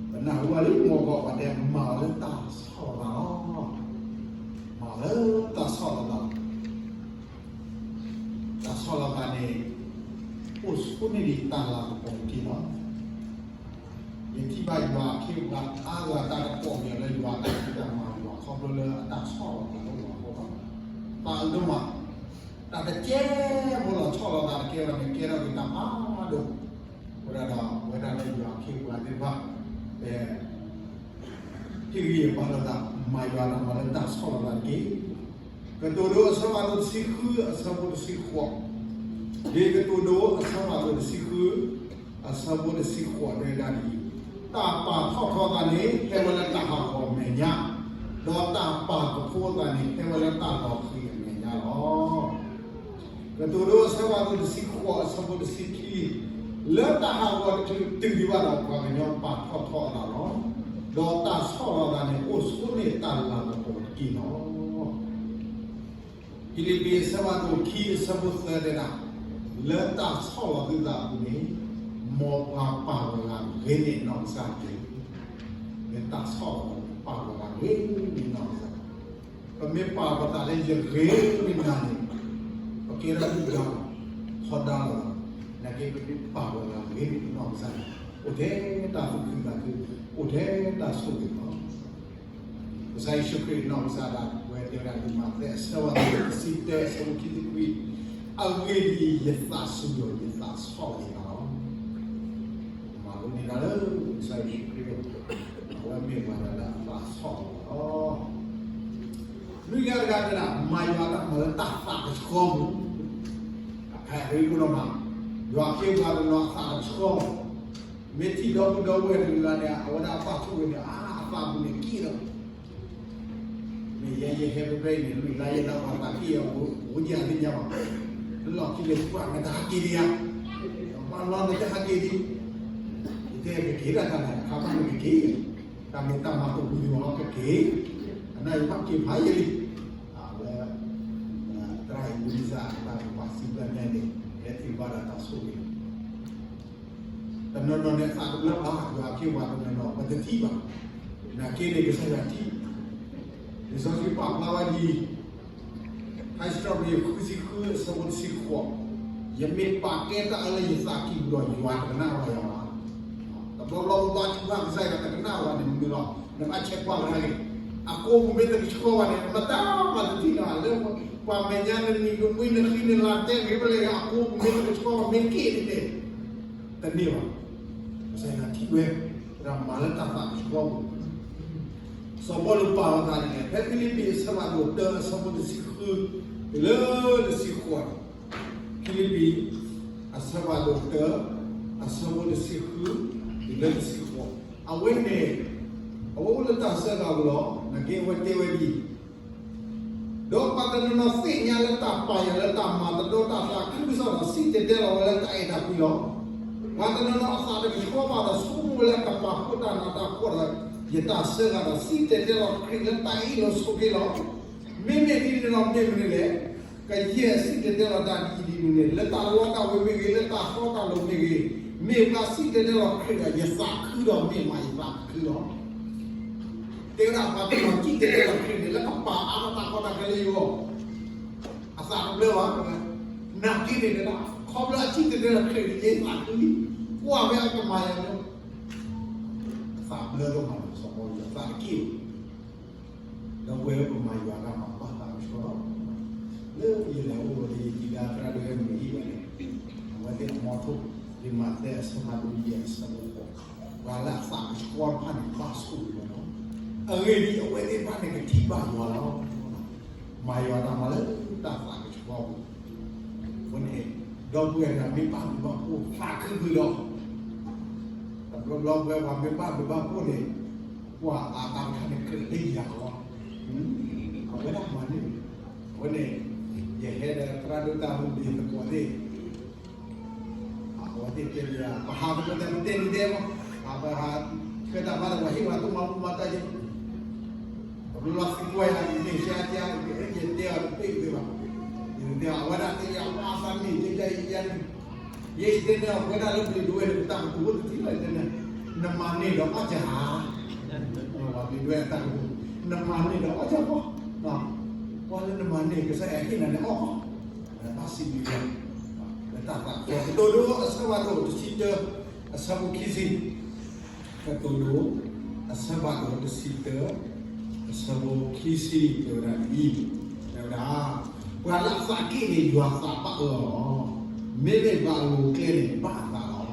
ပနၢ်ဟူဘၣ်လံ မ့ၢ်ကီးပှၤတဲ မၤအီၤလၢတၢ်ဆီၣ်လီၤသးလီၤ. မၤအီၤလၢတၢ်ဆီၣ်လီၤသးလီၤ. တၢ်ဆီၣ်လီၤသးန့ၣ် အိၣ်ဆိန့ၢ်ဒံးတၢ်လၤကပီၤတက့ၢ်လီၤ. ယထံၣ်ဘၣ်ယွၤအခ့အပှၤအါဂၤ တၢ်ကပီၢ်က့ၤအီၤလၢယွၤအတၢ်ဖံးတၢ်မၤ ယွၤခီဖျိလၢအတၢ်ဆီၣ်လီၤသးလၢပှၤအဃိဘၣ်. ပာ်အုးဒိၣ်မး, တၢ်တကဲဖိလီၤ ဆီၣ်လီၤသးတကဲဘၣ်န့ၣ် ကဲထီၣ်က့ၤတၢ်ဖးဒိၣ်. အဃိဒၣ်ဒီး အဝဲဒၣ်လၢယွၤအခ့အပှၤသ့ၣ်တဖၣ် ပ ဟ့ၣ်ဂံၢ်ဟ့ၣ်ဘါလိာ်သး, မၤယွၤတၢ်မၤလၢတၢ်ဆီၣ်လီၤသးတက့ၢ်. ကတိၤဒိအဆၢဖးဒိၣ်တဆံဃု အဆၢဖိတဆံဃိး, လံာ်ကတိၤဒိအဆၢဖးဒိၣ်တဆံဃု အဆၢဖိတဆံဃိး တဲဝဲဒၣ်ဒ်အံၤ, တၢ်ပာ်ထီၣ်ထီသးန့ၣ် ဟဲဝဲလၢတၢ်ဟးဂီၤအမဲာ်ညါ, ဒီးတၢ်ပာ်ကဖိအသးန့ၣ် ဟဲဝဲလၢတၢ်လီၤဃံၤအမဲာ်ညါလီၤ. ကတိၤဒိအဆၢဖးဒိၣ်တဆံဃိး အဆၢဖိတဆံခံ, လၢတၢ်ဟးဂီၤတတုၤဒံးဘၣ်ဒီး ပှၤကညီပာ်ထီၣ်ထီအသးလီၤ. ဒီးတၢ်ဆီၣ်လီၤသးန့ၣ် အိၣ်ဆိန့ၢ်တၢ်လၤကပီၤတက့ၢ်လီၤ. ဖံလံးပံၤအဆၢဖးဒိၣ်ခံ အဆၢဖိသၢတဲဒၣ်, လၢတၢ်ဆီၣ်လီၤသုသးအပူၤန့ၣ် မ်ပှၤပာ်ပှၤဂၤဂ့ၤန့ၢ်အနီၢ်ကစၢ်တက့ၢ်. လၢတၢ်ဆီၣ်လီၤသးန့ၣ် ပာ်ပှၤဂၤဂ့ၤန့ၢ်အနီၢ်ကစၢ် ပမ့ၢ်ပာ်ပသးလၢယဂ့ၤမ့ၢ်နၤန့ၣ်, ပကဲထီၣ်ဒုၣ်ဒါလီၤ, ထီဒါလီၤ, နာ်က့ပမ့ၢ်ပာ်ပသးလၢဂ့ၤန့ၢ်နီၢ်ကစၢ်န့ၣ်, အိၣ်ထဲတၢ်သူၣ်ခုသးခု, အိၣ်ထဲတၢ်ဆိၣ်ဂ့ၤလီၤ. ကစၢ်ယ့ၣ်ၡူးခရံာ်နီၢ်ကစၢ်ဒၣ်ဝဲတဲဝဲဒၣ်လံ မးသဲအဆၢဖးဒိၣ်တဆံတၢ အဆၢဖိခံဆံခွံ, အဂ့ၢ်ဒ်အံၤ, ယသးစူၤဒီးယသးဆီၣ်လီၤယသးလီၤ. မၤလိန့ၢ်တၢ်လၢကစၢ်ယ့ၣ်ၡူးခရံာ်, အဝဲမ့ၢ်ပှၤဒၣ်လၢအသးဆီၣ်လီၤလီၤ. လွံၢ်ဂၤတဂၤတဲဒၣ် မၤယွၤတၢ်မၤလၢတၢ်သးကဆှီပူၤ, အခဲအံၤဒိၣ်ဒီးမး, ယွၤအခ့အပှၤတနီၤအသးတဆှီ, မ့ၢ်ထံၣ်ဒီပုၢ်ဒီဝဲၢ်တဂၤန့ၣ် အဝဲဒၣ်အပာ်ထူၣ်ဝဲန့ၣ် အသးပူၤန့ၣ်က့ၣ်လီၤ. မ့ၢ်ယဲယဟဲဖဲဖဲအံၤန့ၣ် လွံၢ်လါယဲလါပှၤသးက့ၣ်အီၤ အိၣ်ယၤသ့ၣ်ညါဘၣ်, လၢလီၢ်ခံန့ၣ်ပှၤမ့ၢ်တဟးက့ၤဒံးဧါ, ပှၤလီၤန့ၣ်တဟးက့ၤဒံး, ယတဲကက့ၤဒၣ်တၢ်န့ၣ် အခါဘၣ်န့ၣ်ကက့ၤ, တၢ်မ့ၢ်တၢ်မၤတဝံၤလီၤကက့ၤ, အနၢ်ယဘၣ်က့ၤဖးယံာ်လံ, အဝဲ သရၣ်အံၤဝံစၢ်အတၢ်ကပၤစံးဘျုးနဲန့ၣ် ဟဲသ့ၣ်ဘၣ်ဒီးတၢ်ဆိၣ်ဂ့ၤ တနီၤနီၤန့ၣ် သးတဘျၢဘၣ် ယွၤအခ့အပှၤတနီၤနီၤ ပတထံၣ်ဘၣ်, နာ်က့န့ၣ် ကစၢ်ယွၤထံၣ်, လံာ်စီဆှံပာ်ဖျါဝဲဒ်အံၤ, ထါစံးထီၣ်ပတြၢၤ ဃုဆံဃု အဆၢဖိတဆံဃိး, ယမ့ၢ်ပာ်ကဲတၢ်အၢလၢယသးကံၢ်ပူၤဒီး ယွၤတကနၣ်ဝဲယၤဘၣ်. တဘျီဘျီပဘါထုကဖၣ်ကစၢ်ယွၤတကနၣ်ဝဲန့ၣ် မနုၤလီၤ, နဘၣ်ဆဲးကွၢ်ဝဲဒၣ်ဂ့ၤ, အကိာ်ပူၤမ့ၢ်တကဆှီဘၣ်န့ၣ် မတၤမၤတထံၣ်နီၤ လၢပှၤမဲာ်ညါနနံၤကမှံနဃံနလၤတဲဂ့ၤဖဲလဲၣ် အကိာ်ပူၤမ့ၢ်တကဆှီဘၣ် မ့ၢ်က့ၣ်န့ၣ်တဲ တန့ၢ်ဘၣ်. ကစၢ်ယွၤထံၣ်ဝဲ, ဝဲဒၣ်မၤလၢတၢ်သးကဆှီပူၤ, စီၤပီလူးပာ်လီၤသးန့ၣ် ဖဲဖံလံးပံၤအဆၢဖးဒိၣ်တၢ အဆၢဖိတဆံဃု တုၤလၢတဆံဃိး, ဖံလံးပံၤ အဆၢဖးဒိၣ်တၢ အဆၢဖိတဆံဃု တုၤလၢတဆံဃိး, အဝဲန့ၣ် အဝဲအိၣ်လၢတၢ်ဆၢကတီၢ်လီၤ. နာ်က့အဝဲတဲဝဲဒ်အံၤ, ဒီးပှၤတနီၤနီၤသ့ၣ်ညါလၢတၢ်ပာ်ယွၤလၢတၢ်မၤတဒီတၢ်သးခုကစီၣ်ဒီး စံၣ်တဲၤတဲလီၤဝဲလၢတၢ်အဲၣ်တၢ်ကွံလီၤ. ပှၤတနီၤနီၤအသးတကဆှီဘၣ်ဒီး ဆိကမိၣ်ဝဲလၢကပာ်ဖှိၣ်တၢ်နးတၢ်ဖှီၣ်ဒီး ယတၢ်ဆၢကတီၢ်ဒီး စံၣ်တဲၤတဲလီၤခရံာ်လၢတၢ်အ့ၣ်လိာ်ဆိးက့လီၤ. မ့မ့ၢ်ဒ်န့ၣ်ဒီးမ့ၢ်မနုၤလဲၣ်, ကယဲၢ်စံၣ်တဲၤတဲလီၤတၢ်ဒ်အံၤဒ်နုၤန့ၣ် လၢတၢ်လီတၢ်ဝ့ၤမ့ၢ်ဂ့ၤ, လၢတၢ်ဃီတၢ်လိၤမ့ၢ်ဂ့ၤ, မ့ၢ်ပှၤစံၣ်တဲၤတဲလီၤခရံာ်ဒီး ယသးခုဒီးမ့ၢ်မးယသးခုလီၤ. တဲဝဲဒၣ်ပှၤတနီၤစံၣ်တဲၤတဲလီၤခရံာ်န့ၣ် လၢကပာ်အါထီၣ်တၢ်ကီတၢ်ခဲလၢယဂီၢ်, အသးတဘျၢဘၣ်. နာ်က့န့ၣ် ခီဖျိအစံၣ်တဲၤတဲလီၤခရံာ်န့ၣ် ယသးခုလံ, ကွၢ်ဖဲအကမၤယၤန့ၣ် အသးဘျၢဒိၣ်မးလီၤ. စီၤပီလူးအသးတက့ၢ် ဒီပုၢ်ဝဲၢ် ပမၤယွၤတၢ်မၤဘၣ်သးကဆှီလီၤ. လၢယလဲၤအိၣ်ဝဲလၢယဒံဒါသရၣ်ဒိၣ်ဟဲမုၢ်ဟံၣ်ဝဲန့ၣ်, အဝဲသ့ၣ်အမီထိၣ် လံာ်မးသဲအဆၢဖးဒိၣ်ယဲၢ်အဆၢဖိဃိး, ပှၤလၢအသးကဆှီတဖၣ်န့ၣ် ဘၣ်ဆိၣ်ဂ့ၤဝဲလီၤ. အဂ့ၢ်ဒ်အံၤ, အဝဲသ့ၣ်တဖၣ်န့ၣ်ကထံၣ်ဘၣ်ယွၤလီၤ. မၤယွၤတၢ်မၤလၢတၢ်သးကဆှီပူၤ အဃိန့ၣ် ဒီပုၢ်ဝဲၢ်တဂၤမ့ၢ်ဘၣ်မုာ်ဘၣ်ခုၣ်သးခုဃုာ်ဒီး တဘၣ် ဘျီဘျီပဝဲပှၤမ့ၢ်ဘၣ်ဒိဘၣ်ဖှိၣ်န့ၣ်, ပှၤအတၢ်တခါန့ၣ်ကြၢးလၢယၤလီၤ. အဝဲဒၣ်မၤန့ၢ်, အဝဲန့ၣ်, ယဟဲဒီးသရၣ်ဒိၣ်တၢ်မုၢ်ဒံးသကိးသ့ၣ်, အဝဲသ့ၣ်တဲလၢယၤ ပဟးပကတဲပတဲန့ၣ်တဲမး, ပဟးဆှၢတၢ်ဘၣ်ဒီးပှၤဟ့ၣ်ပှၤတၢ်မၤဘူၣ်မၤတၢ်ယဲ, ပဘျီလီၤသံကွၢ်ယၤ မ့ၢ်ဆါကါ ယတဲအီၤတပ့ၢ်သ့ဘၣ်, ယတဲအီၤ အဝဲဒၣ်တဲယၤ ပှၤသးမ့ၢ်ကဲကဲယဲန့ၣ်, ယဲယတဲန့ၣ် အဝဲဒၣ်လၢပျံၤဒိဝဲန့ၣ် ပတၢ်ကတိၤအိၣ်တထံၣ်လီၤတဲန့ၣ်, နမၤန့ၢ်ဒီးအီၣ်ကဟါ, ပျံၤဒိဝဲတၢ်ကတိၤ, နမၤန့ၢ်ဒီးအီၣ်ကဟါ, ပှၤလၢနမၤန့ၢ် ကစၢ်ယွၤဟ့ၣ်နၤန့ၣ်အီၣ်, ဘၣ်စံးဘျုးယွၤ, လၢတၢ်သးကတိၤဒိ အဆၢဖးဒိၣ်တဆံတၢ, အဆၢဖိခံဆံ ကတိၤဒိ အဆၢဖးဒိၣ်တဆံတၢ, အဆၢဖိခံဆံ တဲဝဲဒၣ်ဒ်အံၤ, တဲဝဲဒၣ်, ပှၤလၢအသးက့ၣ်န့ၣ် ယွၤသးဘၣ်အၢအီၤလီၤ. မ့မ့ၢ်ပှၤအဂုာ်ကျဲန့ၣ် ဘၣ်အသး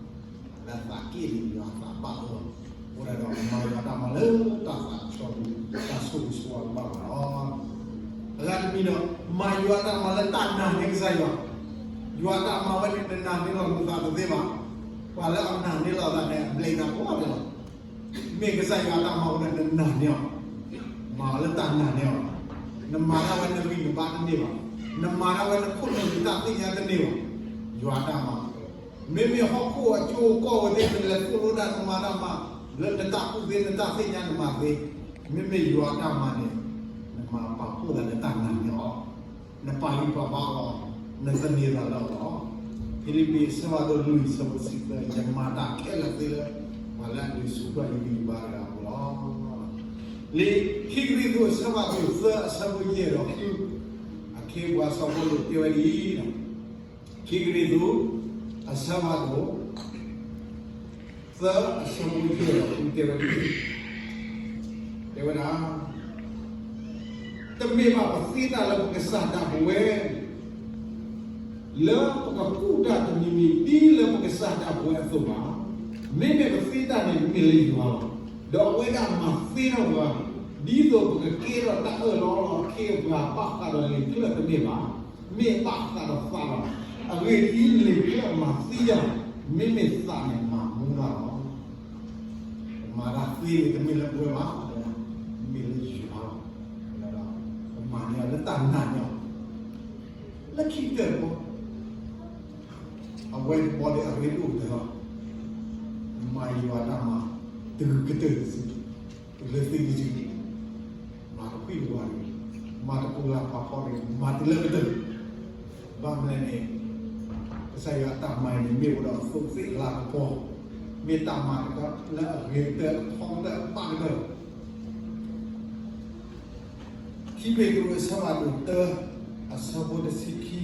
လီၤ. လၢအသးက့ၣ်န့ၣ် ယွၤသးဘၣ်အၢအီၤ, အဃိဒၣ်ဒီး မၤယွၤတၢ်မၤလၢတၢ်သးကဆှီပူၤ, တၢ်ဆိၣ်ဂ့ၤဆိၣ်ဝါတဘၣ်ဘၣ်လီၤ. အဂၤတမံၤဒီး မၤယွၤတၢ်မၤလၢတၢ်နာ်န့ၢ်ကစၢ်ယွၤ, ယွၤတၢ်မၤဝဲန့ၣ် နနာ်န့ၢ်လီၤနသးတသ့ဘၣ်. ပှၤလၢအနာ်န့ၢ်လီၤသးန့ၣ် အဘျဲၣ်သးကိးဂၤဒဲးလီၤ. မ့ၢ်ကစၢ်ယွၤတၢ်မၤဝဲန့ၣ် နနာ်န့ၢ်အီၤ, မၤအီၤလၢတၢ်နာ်န့ၢ်အီၤ, နမၤတၢ်ဝဲနဂံၢ်နဘါတန့ၢ်ဘၣ်, နမၤတၢ်ဝဲနခိၣ်နူာ်နတၢ်သ့ၣ်ညါတန့ၢ်ဘၣ်, ယွၤတၢ်မၤ မ့မ့ၢ်ဟီၣ်ခိၣ်အကၠိကီၢ်ဝဲသ့ၣ် နလဲၤသိၣ်လိတၢ် နမၤတၢ်မၤ, လၢနတၢ်ကူၣ်သ့ နတၢ်သ့ၣ်ညါနမၤသ့, မ့မ့ၢ်ယွၤတၢ်မၤန့ၣ် နမၤပာ်ဖှိၣ်သးလၢတၢ်နာ်န့ၢ်အီၤ, နပာ်ဂံၢ်ပာ်ဘါအီၤ, နသန့ၤသးလၢအီၤလီၤ. ဖံလံးပံး အဆၢဖးဒိၣ်လွံၢ် အဆၢဖိတဆံသၢ, ယမၤတၢ်ခဲလၢာ်သ့လၢ ပှၤလၢအဒုးဆူၣ်ထီၣ်ယဂံၢ်ယဘါတဂၤအဃိလီၤ. လံာ်ခံကရံၣ်သူး အဆၢဖးဒိၣ်သၢ အဆၢဖိယဲၢ်ဒီးဃု, အခ့အပှၤစီၤပီလူးတဲဝဲဒ်အံၤ, ခံကရံၣ်သူး အဆၢဖးဒိၣ် သၢ အဆၢဖိယဲၢ်ဒီးဃုတဲဝဲဒ်အံၤ, တဲဝဲဒၣ်, တမ့ၢ်ဘၣ်ပသ့တၢ်လၢပကစၢ်ဒၣ်ပဝဲ လၢပကကူၣ်တၢ်တမံၤမံၤ ဒ်လၢပကစၢ်ဒၣ်ပဝဲအသိးဘၣ်. မ့မ့ၢ်ပသ့တၢ်န့ၣ် မ့ၢ်လၢယွၤလီၤ. ဒီးအဝဲဒၣ်မၤသ့ထီၣ်ပှၤ, ဒ်သိးပကကဲထီၣ်တၢ်အၢၣ်လီၤလီၤ အခ့အပှၤ ဘၣ်ဃးဒီးလံာ်ချၢၣ်တမ့ၢ်ဘၣ်, မ့ၢ်ဘၣ်ဃးဒီးသးလီၤ. အဂ့ၢ်ဒ်အံၤ, လံာ်ချၢၣ်မၤသံယၤ, မ့မ့ၢ်သးန့ၣ်မၤမူဘၣ်လီၤ. ပမၤတၢ်သ့န့ၣ် တမ့ၢ်လၢပဝဲဘၣ်, မ့ၢ်လၢယွၤလီၤ. ပမၤန့ၢ်အီၤလၢတၢ်နာ်န့ၢ်အီၤ, လၢခံကတၢၢ်တဘီ အဝဲတဘီဒီးအရ့ဒိၣ်ကတၢၢ်လီၤ. မၤယွၤတၢ်မၤ တဂုာ်ကတၢၢ်တစု, တုၤလၢသ့ၣ်တစု, မၤတခွံၣ်တဝၤတဂ့ၤ, မၤတပူၤလၢ်ဖးဖီတဂ့ၤ, မၤတုၤလၢကတၢၢ်. ဘၣ်မနုၤလဲၣ်န့ၣ်, ကစၢ်ယွၤအတၢ်မၤအံၤန့ၣ် မ့ၢ်အိၣ်ဒီးသိးသ့ၣ်လၤကပီၤ, မ့ၢ်တၢ်မၤတခါလၢအဂ့ၤကတၢၢ် အထီကတၢၢ် အဘၣ်ကတၢၢ် ခံပ့းတရူး အဆၢဖးဒိၣ်တၢ အဆၢဖိတဆံခံ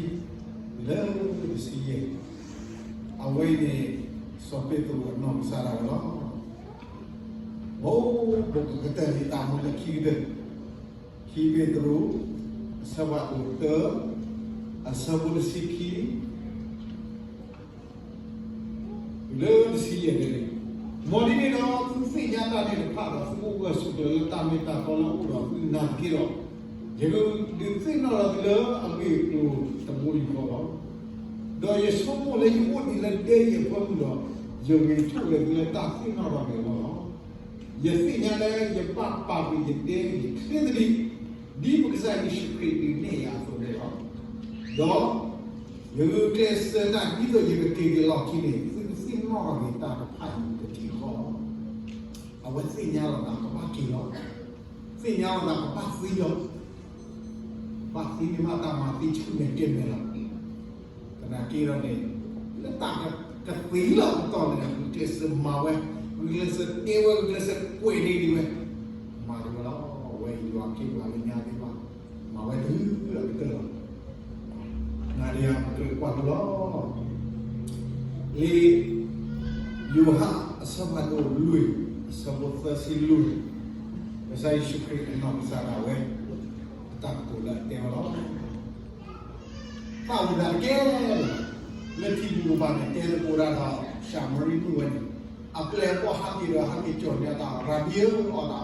လၢတဆံယဲၢ်, အဝဲအံၤန့ၣ် စီၤပ့းတရူးအနီၢ်ကစၢ်ဒၣ်ဝဲလီၤ. အိၣ်ဘိးကကတၢၢ်လံတၢ်မူလၢခံကတၢၢ်, ခံပ့းတရူး အဆၢဖးဒိၣ်တၢ အဆၢဖိတဆံခံ လၢတဆံယဲၢ်န့ၣ်, မ်ဒ်န့ၣ်ဒီး သုသ့ၣ်ညါတၢ်န့ၣ်တဖၣ်ဒီး သုအိၣ်ဂၢၢ်ဆိးကျၢၤလၢတၢ်မ့ၢ်တၢ်တီလၢအအိၣ်ဒီးသုနာ်သက့ဒီး, ယကဒုးသ့ၣ်နီၣ်ထီၣ်သုလၢအဂ့ၢ်အကျိၤတဘိယူၢ်ဃီလီၤ. ဒီးယဆိကမိၣ်လၢယအိၣ်ဒံးလၢဒဲအံၤအဖၢမုၢ်ဒီး, ယဂဲၤဆၢထၢၣ်ဝဲသုလၢတၢ်သ့ၣ်နီၣ်ထီၣ်က့ၤအဂီၢ်လီၤ. ယသ့ၣ်ညါလၢယဘၣ်ပာ်ကွံာ်ယဒဲအံၤချ့သဒံး, ဒ်ပကစၢ်ယ့ၣ်ၡူးခရံာ်ဒုးနဲၣ်ယၤအသိးန့ၣ်လီၤ. ဒီးယဂုာ်ကျဲးစၢးတၢ်ဒ်သိးယကက့ၤက့ၤလီၢ်ခံန့ၣ် သုကသ့ၣ်နီၣ်ထီၣ်က့ၤတၢ်တဖၣ်အံၤတထံၣ်ဃီလီၤ. အဝဲသ့ၣ်ညါလီၤသးကဘၣ်က့ၤလီၤ, သ့ၣ်ညါလီၤသးကဘၣ်သံလီၤ. ဘၣ်သံန့ၣ်မးတၢ်မၤသံဆူၣ်မဲာ်တဲာ်မဲာ်လီၤ. သနာ်က့ဒီးန့ၣ်, လၢတၢ်ကသ့လီၤပတီၢ်န့ၣ် ဂုာ်ကျဲးစၢးမၤဝဲ, ဂုာ်ကျဲးစၢးတဲဝဲ, ဂုာ်ကျဲးစၢးကွဲးန့ၢ်ဒံးဝဲ, မၤဒံးဝဲလီၤ. အဝဲအံၤယွၤအခ့အပှၤလၢညါသ့ၣ်တဖၣ်, မၤဝဲတုၤအကတၢၢ်လီၤ. နၤဒီးယၤပကြၢးကွၢ်ဒံးလီၤ. လံာ်ယိၤဟၣ်အဆၢဖးဒိၣ်လွံၢ် အဆၢဖိသၢဆံလွံၢ်, ကစၢ်ယ့ၣ်ၡူးခရံာ်အနီၢ်ကစၢ်ဒၣ်ဝဲ အတၢ်ကတိၤလၢအတဲဝဲလီၤ. သၣ်ဝံၤသးတကဲလၢၤ, လၢထံပူၤကပၤန့ၣ် တဲသကိးတၢ်ဒီး ၡၤမရံမုၣ်ဝဲန့ၣ်, အပျဲၢ်အဘီၣ်ဟးက့ၤဒီးဟဲက့ၤကၠီၤန့ၢ်အတၢ်, ရၤဘံဧၢ, အီၣ်တၢ်အီၣ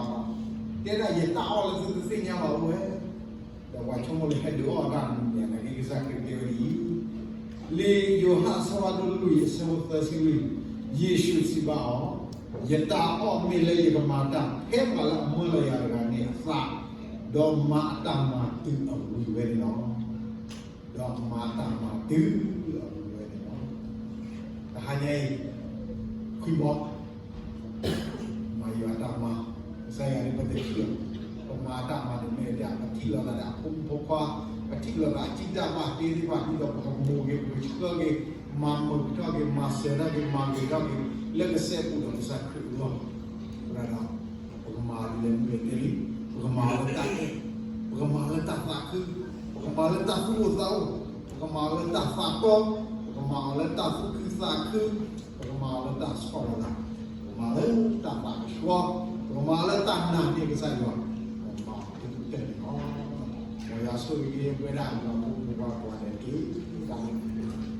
်, တဲဒၣ်ယတၢ်အီၣ်လၢသုတသ့ၣ်ညါဘၣ်အိၣ်ဝဲ, ဒီးပှၤဆိကမိၣ်လၢဟဲဒုးအီၣ်တၢ်မနုၤလဲၣ်, သနာ်က့ကစၢ်ခရံာ်တဲဝဲဒ်အံၤ, လံာ်ယိၤဟၣ်အဆၢဖးဒိၣ်လွံၢ်အဆၢဖိသၢဆံလွံၢ်, ယ့ၣ်ၡူးစံးဘၣ်အီၤ, ယတၢ်အီၣ်မ့ၢ်လၢယကမၤတၢ်ဖဲပှၤလၢအမၢလီၤယၤတဂၤန့ၣ်အသး, ဒီးမၤအတၢ်မၤတုၤအဝံၤဝဲန့ၣ်လီၤ. ဒီးမၤအတၢ်မၤတုၤအဝံၤဝဲန့ၣ်လီၤ. တဟါညါအံၤ, ခွံဘီ မၤယွၤတၢ်မၤ, ကစၢ်ယွၤန့ၣ်ပတထံၣ်အီၤ, ပမၤတၢ်မၤတမ့ၢ်ဒၣ် ပထံၣ်လိာ်သးဒီးအဖိမုၣ်ဖိခွါ, ပထံၣ်လိာ်သးအစံၣ်တၢ်ဘၣ်တ့သ့ၣ်တဖၣ် ဒ်သိးပကမိၢ်ဂ့ၤ ပကဆှၢဂ့ၤ, မၤမုာ်ထီၣ်ဂ့ၤ, မၤစၢၤထီၣ်ဂ့ၤ, မၤဂ့ၤထီၣ်ဂ့ၤ, လၢကစၢ်အပူၤဒီးကစၢ်ခရံာ်အဂီၢ်, သရၣ်ဒီး ပကမၤဒ်လဲၣ်မ့ၢ်တဲလံ, ပကမၤလၢတၢ်အဲၣ်, ပကမၤလၢတၢ်သးခု, ပကမၤလၢတၢ်သူၣ်အိၣ်သးအိၣ်, ပကမၤအီၤလၢတၢ်သးတီ, ပကမၤအီၤလၢတၢ်သူၣ်ခုသးခု, ပကမၤအီၤလၢတၢ်ဆီၣ်လီၤသး, ပကမၤလၢတၢ်သးကဆှီ, ပကမၤလၢတၢ်နာ်န့ၢ်ကစၢ်ယွၤ, ပကမၤအီၤတုၤကတၢၢ်န့ၣ်လီၤ. မ်ယွၤဆိၣ်ဂ့ၤက့ၤပဝဲဒၣ် ယွၤဖိမုၣ်ဖိခွါကိးဂၤဒဲးတက့ၢ်.